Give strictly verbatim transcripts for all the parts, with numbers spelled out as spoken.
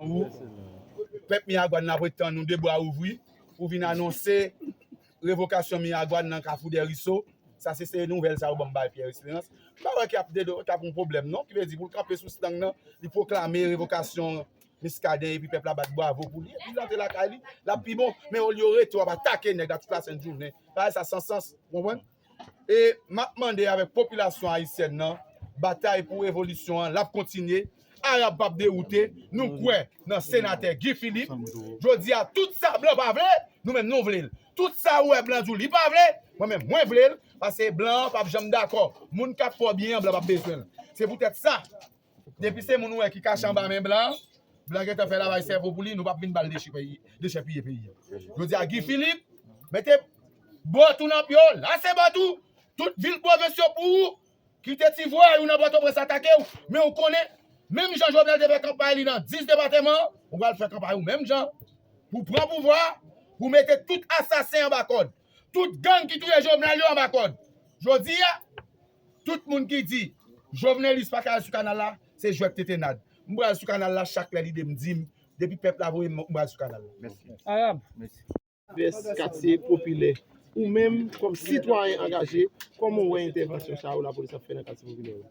Ou, pèp Miragwàn nan ap ret tann nou de bra ouvri pou vin anonse revokasyon Miragwàn nan Kafou dè Riso. Sa se, se nouvèl sa yo ban m bay Pierre Espérance. M pa wè ki ap de, ki ap yon pwoblèm non, ki vle di pou l kanpe sou stand nan, li pwoklame revokasyon Muscadin epi pèp la bat bwavo pou li, epi l antre lakay li, l ap pi bon. Men olye w rete w ap atake nèg la tout lasent jounen, bagay sa san sans, w konprann? E m ap mande avèk popilasyon ayisyèn nan, batay pou revolisyon an, l ap kontinye. Arab p ap dewoute. Nou kwè nan senatè Guy Philippe. Jodi a, tout sa blan pa vle, nou menm nou vle l. Tout sa ou wè blan di w li pa vle, mwen menm mwen vle l, paske blan an p ap janm dakò. Moun k ap fè w byen an, blan p ap bezwen l. Se poutèt sa, depi se moun ou wè ki kache anba men blan, blan gentan fè lavaj sèvo pou li, nou p ap vin ba l dechèpiye peyi a. Jodi a, Guy Philippe, mete bòt ou nan pye w, lase bòt ou, tout vil pwovens yo pou ou, kite ti vwayou nan Pòtoprens atake w, men ou konnen, menm jan Jovenel te fè kanpay li nan dis depatèman an, ou pral fè kanpay ou menm jan, pou pran pouvwa, pou mete tout asasen anba kòd, tout gang ki touye Jovenel yo anba kòd. Jodi a, tout moun ki di Jovenelis pa ka al sou kanal la, se jwèt tetenad. M pral sou kanal la chak lè lide m di m, depi pèp la voye m, m pral sou kanal la. Mèsi. Arab. Mèsi. Divès katye popilè. Ou menm, kòm sitwayen angaje, kòman w wè entèvansyon sa yo lapolis ap fè nan katye popilè yo?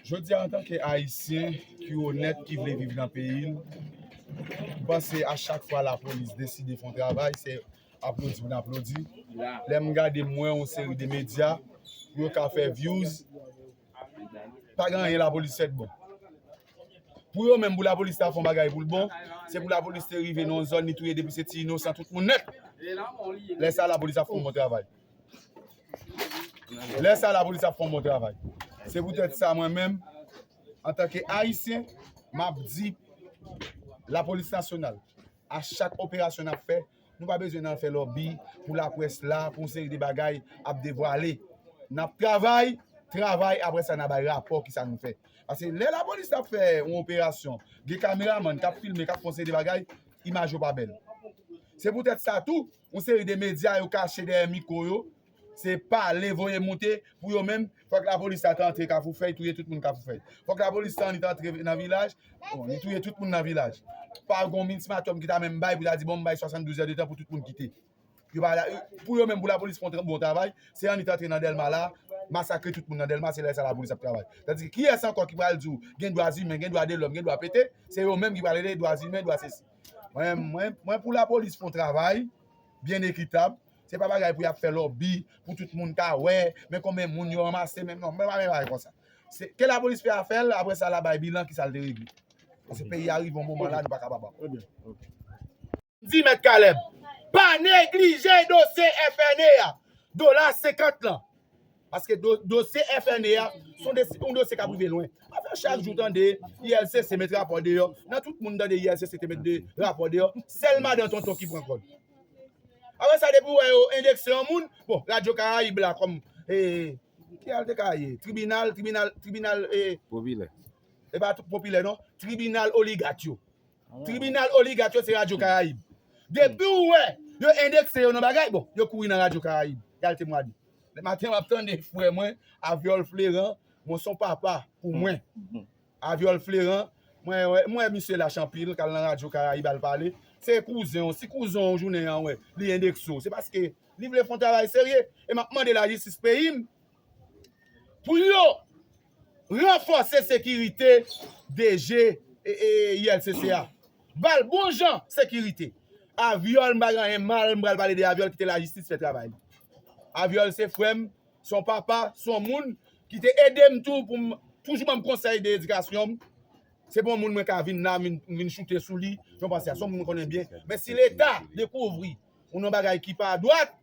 Jodi a, antanke Ayisyen ki onèt, ki vle viv nan peyi l, m panse a chak fwa lapolis deside fè yon travay, se aplodi pou n aplodi. Lè m gade, m wè yon seri de medya, pou yo ka fè views, pa gen anyen lapolis fè k bon. Pou yo menm, pou lapolis ta fè yon bagay pou l bon, se pou lapolis te rive nan yon zòn, li touye depi se ti inosan, tout moun nèt. Lè sa, lapolis ap fè yon bon travay. Lè sa, lapolis ap fè yon bon travay. Se poutèt sa, mwen menm, antanke Ayisyen, m ap di lapolis nasyonal, a chak operasyon n ap fè, nou pa bezwen nan fè lòbi pou laprès la, pou yon seri de bagay ap devwale. N ap travay, travay, apre sa, n a bay rapò kisa nou fè. Paske lè lapolis ap fè yon operasyon, gen kameramann k ap filme, k ap fè yon seri de bagay, imaj yo pa bèl. Se poutèt sa tou, yon seri de medya yo kache dèyè mikwo yo, se pale, voye moute, pou yo menm, fòk lapolis la te antre Kafou Fèy, touye tout moun Kafou Fèy. Fòk lapolis la annik antre nan vilaj, bon, li touye tout moun nan vilaj. Pa gen yon ultimatum ki ta menm bay pou ta di, bon, m bay swasanndouz è de tan pou tout moun kite. Yo pa la, pou yo menm, pou lapolis fè yon tra-, bon travay, se annik antre nan Dèlma la, masakre tout moun nan Dèlma, se lè sa lapolis ap travay. Tandis kiyès ankò ki pral di w, gen dwa imen, gen dwa de lòm, gen dwa pete, se yo menm ki pral rele dwa imen, dwa sesi. Mwen, mwen, mwen pou lapolis fè yon travay byen ekitab, se pa bagay pou y ap fè lòbi, pou tout moun ka wè, men konbyen moun yo ranmase, men non, men pa gen bagay konsa. Se, ke lapolis fè afè l, apre sa, l a bay bilan, kisa l te regle. Paske peyi a rive yon moman la, nou pa kapab ankò. Trè byen, ok. Di Mèt Caleb, pa neglije dosye F N E a, dola senkant lan. Paske do-, dosye F N E a, se yon desi-, yon dosye k ap rive lwen. Afè chak jou tande I L C C met rapò deyò. Nan tout moun tande I L C C te met de rapò deyò, sèl madan tonton ki pran kòd. Apre sa, depi w wè yo endekse yon moun, bon, Radyo Karayib la kòm, eh, ki al te ka ye? Tribinal, tribinal, tribinal, eh, popilè. E pa t-, popilè, non. Tribinal oligat yo. Tribinal oligat yo se Radyo Karayib. Depi w wè yo endekse yo nan bagay, bon, yo kouri nan Radyo Karayib. Y al temwanye. Lè maten, m ap tande frè mwen, Aviol Fleurant, bon, se yon papa pou mwen. Aviol Fleurant, mwen wè, mwen wè misye lach anpil, k al nan Radyo Karayib al pale. Se kouzen w, si kouzen w jounen an wè, li endekse w, se paske li vle fè yon travay serye. E m ap mande lajistis peyi m, pou yo ranfòse sekirite D G e, e, I L C C a. Ba l bon jan sekirite. Aviol, m pa gen anyen mal, m pral pale de Aviol, kite lajistis fè travay li. Aviol se frè m, se yon papa, se yon moun ki te ede m tou pou m toujou ban m konsèy de edikasyon m. Se pa yon moun mwen ka vin la, vin, vin choute sou li, jan w panse a. Se yon moun mwen konnen byen. Men si Leta dekouvri ou nan bagay ki pa dwat,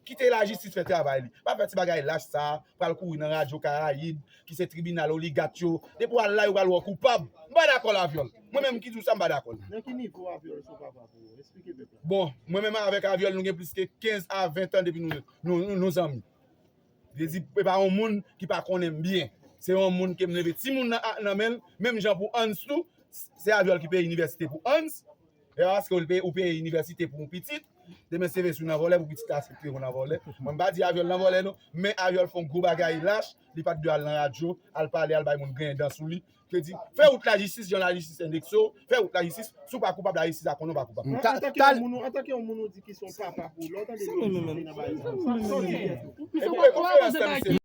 kite lajistis fè travay li. Pa fè ti bagay lach sa a, pral kouri nan Radyo Karayib, ki se tribinal oligat yo. Depi w al la, yo pral wè w koupab. M pa dakò l, Aviol. Mwen menm ki di w sa, m pa dakò l. Nan ki nivo Aviol se yon papa pou ou? Eksplike pèp la. Bon, mwen menm avèk Aviol, nou gen plis ke kenz a ven tan depi nou, nou, nou, nou zanmi. Vle di, e pa yon moun ki pa konnen m byen. Se yon moun ke m leve timoun nan, nan men l, menm jan pou Hans tou, se Aviol ki peye inivèsite pou Hans. E pa paske ou peye, ou peye inivèsite pou yon pitit, demen se vle si w nan vòlè pou pitit la aksepte w nan vòlè. Mwen m pa di Aviol nan vòlè non, men Aviol fè yon gwo bagay lach, li pa t dwe al nan radyo, al pale, al bay moun griyen dan sou li. Ke di, fè wout lajistis, jan lajistis endekse w, fè wout lajistis, si w pa koupab, lajistis a konnen w pa koupab. Antanke yon moun, antanke yon moun ou di ki se yon papa pou ou, lè w tande nou nan bagay sa, sa w di? Ekoute konferans la, mesye.